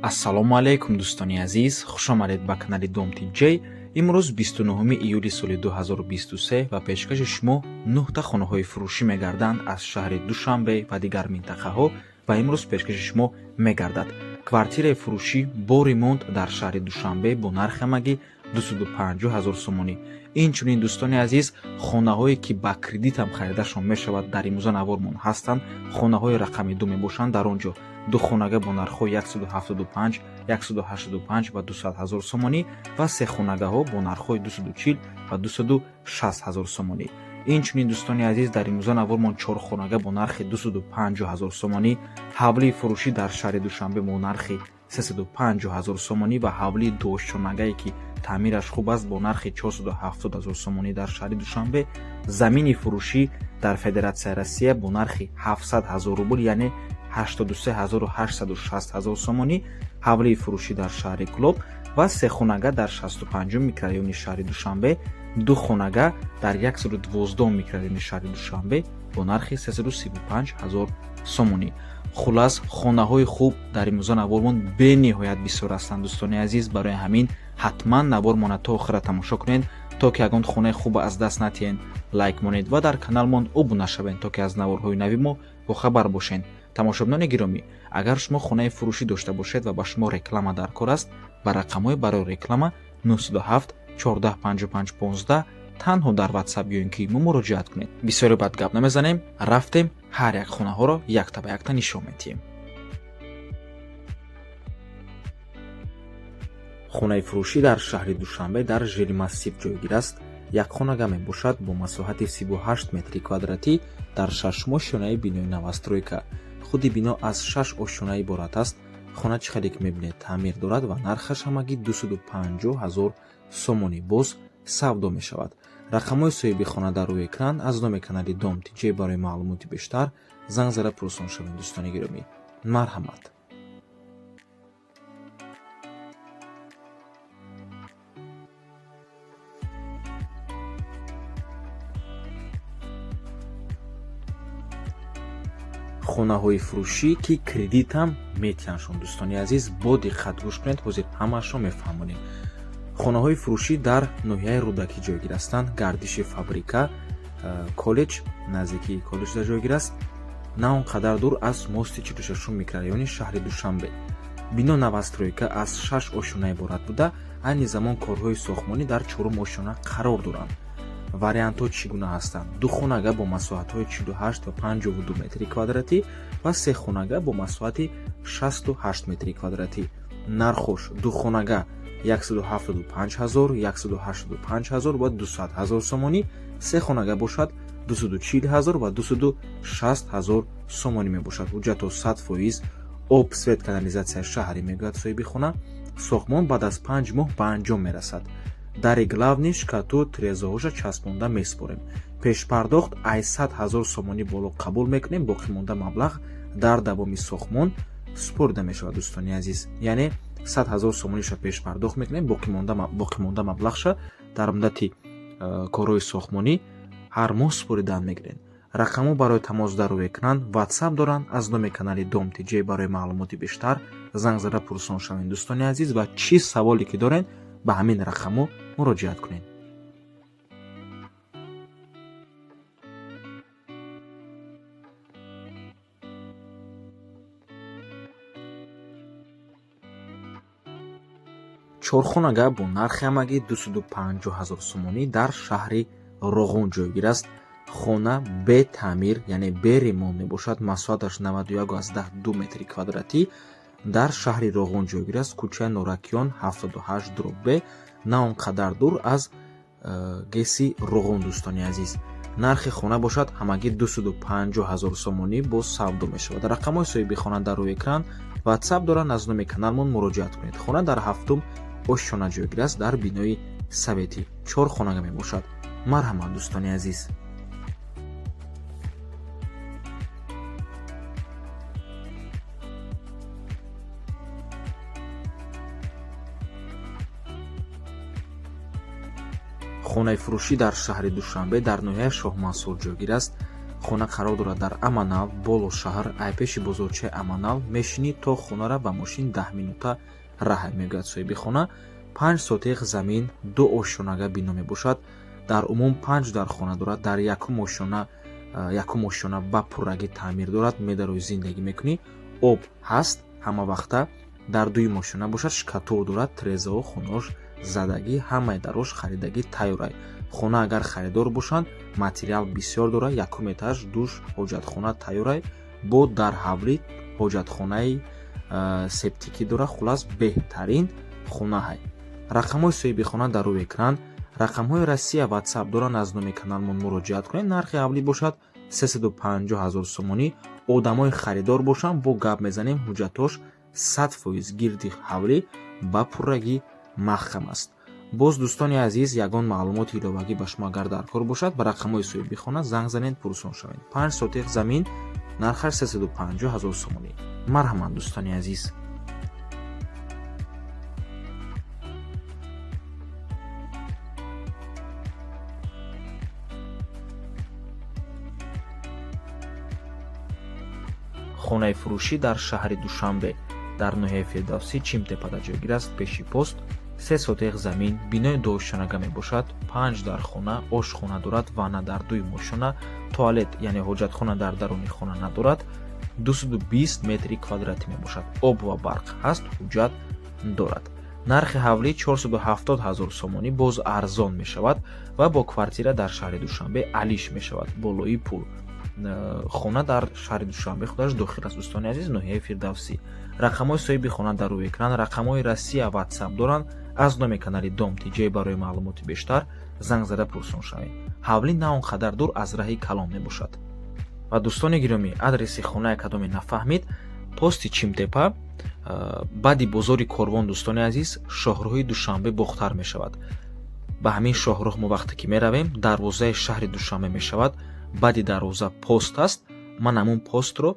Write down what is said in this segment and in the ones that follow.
Ассалому алайкум, дӯстони азиз, хушомадед ба канали Дом Тиҷей. Имрӯз 29 июли соли 2023 ва пешкаши шумо нӯҳта хонаҳои фурӯшӣ мегарданд аз шаҳри Душанбе ва дигар минтақаҳо. Ва имрӯз пешкаши шумо мегардад квартираи фурӯшӣ бо ремонт дар шаҳри Душанбе бо нархи ҳамагӣ 250 ҳазор сомонӣ. Инчунин, дӯстони азиз, хонаҳое ки ба кредитам харидашон мешавад, дар имрӯза навормон ҳастанд. Хонаҳои рақами ду мебошанд. Дар он ҷо ду хонага бо нархҳои 175, 185 ва 200 ҳазор сомонӣ ва се хонагаҳо бо нархҳои 240 ва 260 ҳазор сомонӣ. Инчунин, дӯстони азиз, дар имрӯза навормон чорхонага бо нархи 250 ҳазор сомонӣ, ҳавлии фурӯшӣ дар шаҳри Душанбе бо нархи 350 ҳазор сомонӣ ва ҳавлии дуошёнагае, ки таъмираш хуб аст, бо нархи 470 ҳазор сомонӣ дар шаҳри Душанбе, замини фурӯшӣ дар Федератсияи Россия бо нархи 700 ҳазор рубл, яъне 83 860 ҳазор сомонӣ, ҳавлии фурӯшӣ дар шаҳри Кӯлоб ва сехонага дар 65 микрорайони шаҳри Душанбе, ду хонага дар 112 микрорайони шаҳри Душанбе бо нархи 335 ҳазор сомонӣ. Хулас, хонаҳои хуб дар имрӯза навормон бениҳоят бисёр ҳастанд, дӯстони азиз. Барои ҳамин ҳатман навормона то охира тамошо кунед, то ки ягон хонаи хуба аз даст натиҳед. Лайк монед ва дар каналмон обуна шавед, то ки аз наворҳои нави мо бохабар бошед. Тамошобинони гиромӣ, агар шумо хонаи фурӯшӣ дошта бошед ва ба шумо реклама дар кор аст, ба рақамҳои барои реклама 907 14 55 15 танҳо дар Ватсап ё ин ки мо муроҷиат кунед. Бисёре бад гап намезанем, рафтем, ҳар як хонаҳоро якта ба якта нишон медиҳем. Хонаи фурӯшӣ дар шаҳри Душанбе дар Жилмассив ҷойгир аст. Як хонага мебошад бо масоҳати 38 метри квадратӣ дар шашум ошёнаи бинои новостройка. Худи бино аз шаш ошёна иборат аст. Хона, чӣ хеле ки мебинед, таъмир дорад ва нархаш ҳамагӣ 250 ҳазор сомонӣ, боз савдо мешавад. Рақамҳои соҳиби хона дар рӯи экран. Аз номи канали Дом Тиҷей барои маълумоти бештар занг зада пурсон шавед. Дӯстони гиромӣ, марҳамат. Хонаҳои фурӯшӣ, ки кредитам метиҳандшон. Дӯстони азиз, бо диққат гӯш кунед, ҳозир ҳамаашро мефаҳмонем. Хонаҳои фурӯшӣ дар ноҳияи Рӯдакӣ ҷойгир ҳастанд. Гардиши фабрика, коллеҷ, наздикии коллеҷда ҷойгир аст, на он қадар дур аз мости 46-ум микрорайони шаҳри Душанбе. Бино новостройка, аз шаш ошёна иборат буда, айни замон корҳои сохтмонӣ дар чорум ошёна қарор доранд. Вариантҳо чӣ гуна ҳастанд? Ду хонага бо масоҳатҳои 48 ва 52 метри квадратӣ ва се хонага бо масоҳати 68 метри квадратӣ. Нархош: ду хонага 175 ҳазор, 185 ҳазор ва 200 ҳазор сомонӣ, се хонага бошад 240 ҳазор ва 260 ҳазор сомонӣ мебошад. Ҳуҷҷатҳо 100%, об, свет, канализатсия шаҳрӣ, мегӯяд соҳиби хона. Сохтмон баъд аз 5 моҳ ба анҷом мерасад. Дари главный шкату тирезаҳоша часпонда месупорем. Пешпардохт ай 100 ҳазор сомонӣ боло қабул мекунем, боқимонда маблағ дар давоми сохтмон супорида мешавад. Дӯстони азиз, яъне 100 ҳазор сомониша пешпардохт мекунем, боқимонда маблағша дар муддати корҳои сохтмонӣ ҳар моҳ супоридан мегирем. Рақамҳо барои тамос дар рӯи экран, Ватсап доранд. Аз номи канали Дом Тиҷей барои маълумоти бештар занг зада пурсон шавед, дӯстони азиз, ва чӣ саволе ки доред, ба ҳамин рақамҳо муроҷиат кунед. Чорхонага бо нархи ҳамагӣ 250 ҳазор сомонӣ дар шаҳри Роғун ҷойгир аст. Хона бетаъмир, яъне бе ремонт мебошад. Масоҳаташ 91,2 метри квадратӣ, дар шаҳри Роғун ҷойгир аст, кӯчаи Норакиён 78/Б, на он қадар дур аз ГЭСи Роғун. Дӯстони азиз, нархи хона бошад ҳамагӣ 250 ҳазор сомонӣ, боз савдо мешавад. Рақамҳои соҳиби хона дар рӯи экран, Ватсап доранд. Аз номи каналмон муроҷиат кунед. Хона дар ҳафтум ошёна ҷойгир аст, дар бинои советӣ, чор хонага мебошад. Марҳамат, дӯстони азиз. Хонаи фурӯшӣ дар шаҳри Душанбе дар ноҳияи Шоҳмансур ҷойгир аст. Хона қарор дорад дар Аманал, боло шаҳр, айпеши бозорчаи Аманал. Мешинӣ то хонара ба мошин 10 минута раҳ, мегӯяд соҳиби хона. 5 сотих замин, ду ошёнага бино мебошад. Дар умум панҷ дар хона дорад. Дар якум ошёна, якум ошёна ба пуррагӣ таъмир дорад, медарои, зиндагӣ мекунӣ, об ҳаст ҳамавақта. Дар дуюм ошёна бошад, штукатур дорад, трезао хонаош задагӣ, ҳамаи дарош харидагӣ тайёрай. Хона агар харидор бошанд, материал бисёр дорад. Якум этаж душ, ҳоҷатхона тайёрай, бо дар ҳавлӣ ҳоҷатхонаи септикӣ дорад. Хуллас, беҳтарин хонаҳай. Рақамҳои соҳиби хона дар рӯи экран, рақамҳои Россия, Ватсап доранд. Аз номи каналмон муроҷиат кунед. Нархи ҳавлӣ бошад 350 ҳазор сомонӣ. Одамои харидор бошанд, бо гап мезанем. Ҳуҷҷатош 100%, гирди ҳавлӣ ба пуррагӣ маҳкам аст. Боз, дӯстони азиз, ягон маълумоти иловагӣ ба шумо агар дар кор бошад, ба рақамҳои соҳиби хона занг занед, пурсон шавед. 5 сотих замин, нархаш 350 ҳазор сомонӣ. Марҳамат, дӯстони азиз. Хонаи фурӯшӣ дар шаҳри Душанбе, дар ноҳияи Фирдавсӣ, Чимтепада ҷойгир аст, пеши пост. 3 сотих замин, бинои дуошёнага мебошад. Панҷ дар хона, ошхона дорад, ванна дар дуюм ошёна, туалет, яъне ҳоҷатхона дар даруни хона надорад. 220 метри квадратӣ мебошад. Об ва барқ ҳаст, ҳуҷҷат дорад. Нархи ҳавлӣ 470 ҳазор сомонӣ, боз арзон мешавад ва бо квартира дар шаҳри Душанбе алиш мешавад болои пул. Хона дар шаҳри Душанбе худаш дохил аст, дӯстони азиз, ноҳияи Фирдавсӣ. Рақамҳои соҳиби хона дар рӯи экран, рақамҳои Россия, Ватсап доранд. Аз номи канали Дом Тиҷей барои маълумоти бештар занг зада пурсон шавед. Ҳавлӣ на он қадар дур аз раҳи калон мебошад. Ва, дӯстони гиромӣ, адреси хонаи кадоме нафаҳмид, пости Чимтепа, баъди бозори Корвон, дӯстони азиз, шоҳроҳи Душанбе Бохтар мешавад. Ба ҳамин шоҳроҳ мо вақте ки меравем, дарвозаи шаҳри Душанбе мешавад. Баъди дарвоза пост аст. Ман ҳамун постро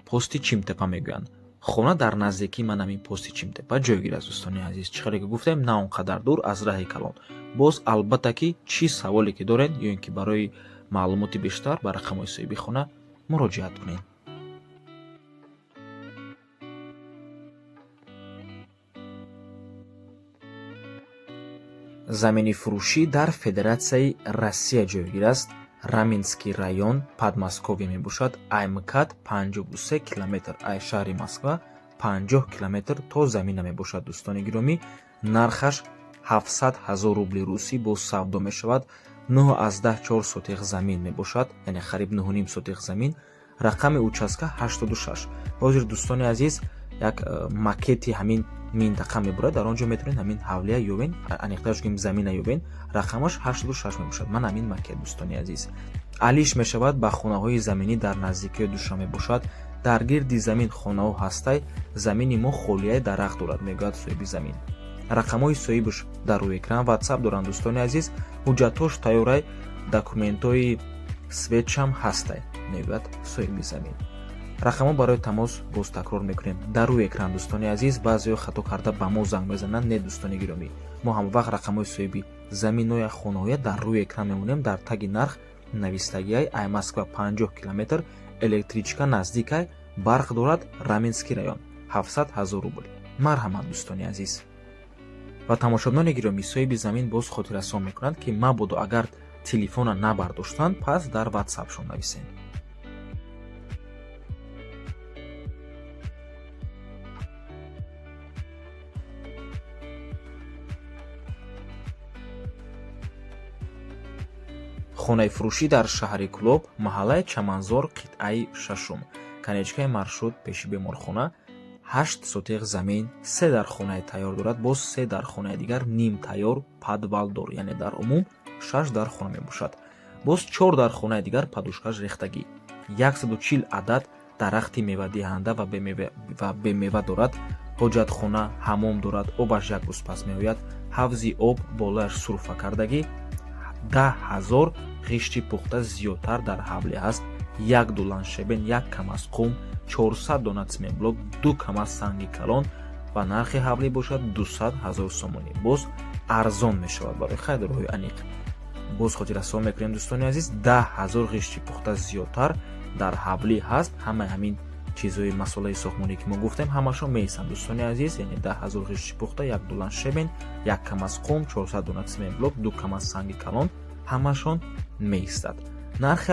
пости Чимтепа мегӯянд. Хона дар наздикии ман ҳамин пости Чимтепа ҷойгир аст, дӯстони азиз. Чӣ хеле ки гуфтем, на он қадар дур аз раҳи калон. Боз, албатта ки, чӣ саволе ки доред ё ин ки барои маълумоти бештар ба рақамҳои соҳиби хона муроҷиат кунед. Замини фурӯшӣ дар Федератсияи Россия ҷойгир аст. Раменский район, Подмосковье мебошад. Ай МКАД 53 километр, ай шаҳри Москва 50 километр то замина мебошад, дӯстони гиромӣ. Нархаш 700 ҳазор рубли русӣ, боз савдо мешавад. 9,4 сотих замин мебошад, яъне қариб 9,5 сотих замин. Рақами участка 86. Ҳозир, дӯстони азиз, як макети ҳамин минтақа мебурад. Дар он ҷо метавонед ҳамин ҳавлия ёбен, аниқтараш гӯем, замина ёбен. Рақамаш 86 мебошад. Ман ҳамин макет, дӯстони азиз, алиш мешавад ба хонаҳои заминӣ дар наздикии Душанбе бошад. Дар гирди замин хонаҳо ҳастай, замини мо холияи, дарахт дорад, мегӯяд соҳиби замин. Рақамҳои соҳибаш дар рӯи экран, Ватсап доранд, дӯстони азиз. Ҳуҷҷатҳош тайёрай, документҳои светшам ҳастай, мегӯяд соҳиби замин. Рақамҳо барои тамос, боз такрор мекунем, дар рӯи экран, дӯстони азиз. Баъзеҳо хато карда ба мо занг мезананд. Не, дӯстони гиромӣ, мо ҳамавақт рақамҳои соҳиби заминоя, хонаҳоя дар рӯи экран мемонем. Дар таги нарх навистагиай. Ай Москва 50 километр, электричка наздикай, барқ дорад. Раменский район, 700 ҳазор рубл. Марҳамат, дӯстони азиз. Ва, тамошобинони гиромӣ, соҳиби замин боз хотиррасон мекунад, ки мабодо агар телефона набардоштанд, пас дар Ватсапшон нависед. Хонаи фурӯшӣ дар шаҳри Кӯлоб, маҳаллаи Чаманзор, қитъаи шашум, конечкаи маршрут, пеши беморхона. 8 сотих замин, се дар хонаи тайёр дорад, боз се дар хонаи дигар нимтайёр, подвалдор, яъне дар умум шаш дар хона мебошад. Боз чор дар хонаи дигар подушкаш рехтагӣ. 140 адад дарахти мевадиҳанда ва бемева дорад. Ҳоҷатхона, ҳамом дорад, обаш як рӯз пас меояд. Ҳавзи об болояш сурфа кардагӣ. 10 000 ғишти пухта зиёдтар дар ҳавлӣ ҳаст. Як дулан щебень, як КамАЗ қум, 400 дона цементблок, ду КамАЗ санги калон. Ва нархи ҳавлӣ бошад 200 ҳазор сомонӣ, боз арзон мешавад барои харидорҳои аниқ. Боз хотиррасон мекунем, дӯстони азиз, 10 000 ғишти пухта зиёдтар дар ҳавлӣ ҳаст. Ҳамаи ҳамин чизҳои масолаи сохтмонӣ, ки мо гуфтем, ҳамашон меистанд, дӯстони азиз. Яъне 10 000 ғишти пухта, як дулан щебень, як камаз қум, 400 дона цементблок, ду камаз санги калон, ҳамашон меистад. Нархи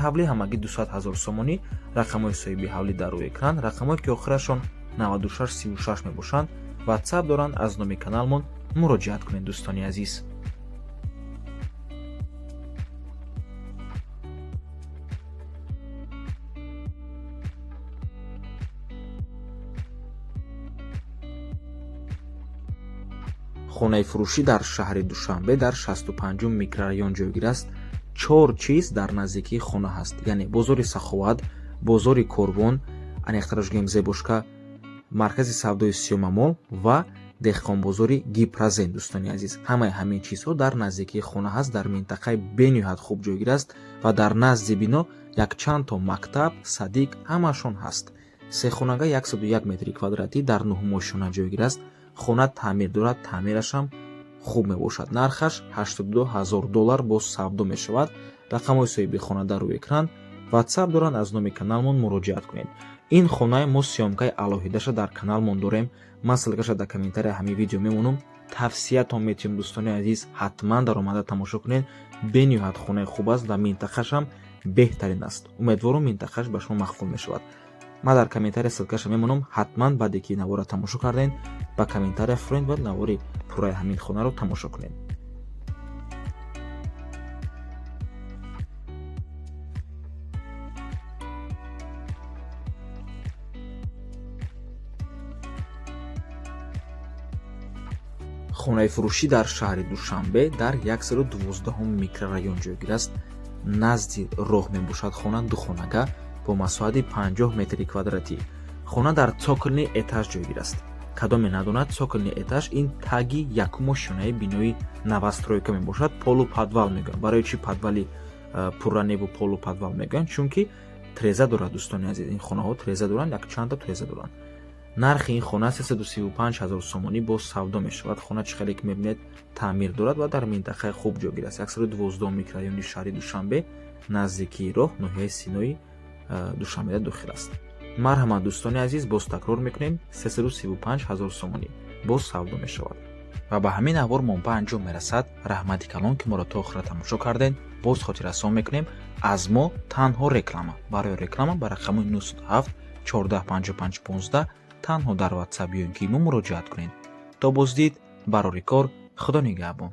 ҳавлӣ ҳамагӣ 200 ҳазор сомонӣ. Рақамҳои соҳиби ҳавлӣ дар рӯи экран. Рақамҳое, ки охирашон 9636 мебошанд, ватсап доранд. Аз номи каналмон муроҷиат кунед, дӯстони азиз. Хонаи фурӯшӣ дар шаҳри Душанбе, дар 65-ум микрорайон ҷойгир аст. Чор чиз дар наздикии хона ҳаст, яъне бозори Саховат, бозори Корвон, аниқтараш гӯем, Зебошка, маркази савдои Сиёмамол ва деҳқонбозори Гипрозем. Дӯстони азиз, ҳамаи ҳамин чизҳо дар наздикии хона ҳаст, дар минтақаи бениҳоят хуб ҷойгир аст ва дар назди бино якчанд то мактаб, садик, ҳамашон ҳаст. Сехонага, 101 метри квадратӣ, дар нуҳумошёна ҷойгир аст. Хона таъмир дорад, таъмирашам хуб мебошад. Нархаш 82 ҳазор доллар, боз савдо мешавад. Рақамҳои соҳиби хона дар рӯи экран, ватсап доранд. Аз номи каналмон муроҷиат кунед. Ин хонаи мо съёмкаи алоҳидаша дар каналмон дорем. Ман ссылкаша дар комментария ҳамин видео мемонам. Тавсиятон метиҳем, дӯстони азиз, ҳатман даромада тамошо кунед. Бениҳоят хонаи хуб аст ва минтақашам беҳтарин аст. Умедворам, минтақаш ба шумо маъқул мешавад. Ман дар комментария ссылкаша мемонам. Ҳатман баъде ки навора тамошо кардем, ба комментария фуред ва навори пурраи ҳамин хонаро тамошо кунед. Хонаи фурӯшӣ дар шаҳри Душанбе, дар 112 микрорайон ҷойгир аст. Назди роҳ мебошад хона. Духонага бо масоҳати 50 метри квадратӣ. Хона дар цокольный этаж ҷойгир аст. Кадоме надонад, цокольный этаж ин таги якум ошёнаи бинои новостройка мебошад. Полуподвал мегӯянд. Барои чӣ подвали пурра неву полуподвал мегӯянд? Чунки треза дорад, дӯстони азиз. Ин хонаҳо треза доранд, якчандта треза доранд. Нархи ин хона 335 ҳазор сомонӣ, боз савдо мешавад. Хона, чӣ хеле ки мебинед, таъмир дорад ва дар минтақаи хуб ҷойгир аст. 112 микрорайони шаҳри Душанбе, наздикии роҳ, ноҳияи Синои Душанбеда дохил аст. Марҳамат, дӯстони азиз, боз такрор мекунем: 335 ҳазор сомонӣ, боз савдо мешавад. Ва ба ҳамин навор мо ба анҷом мерасад. Раҳмати калон, ки моро то охира тамошо кардед. Боз хотиррасон мекунем: аз мо танҳо реклама. Барои реклама ба рақами 97 14 55 15 танҳо дар ватсап ё ин ки имо муроҷиат кунед. То боздид, барори кор, Худо нигаҳбон.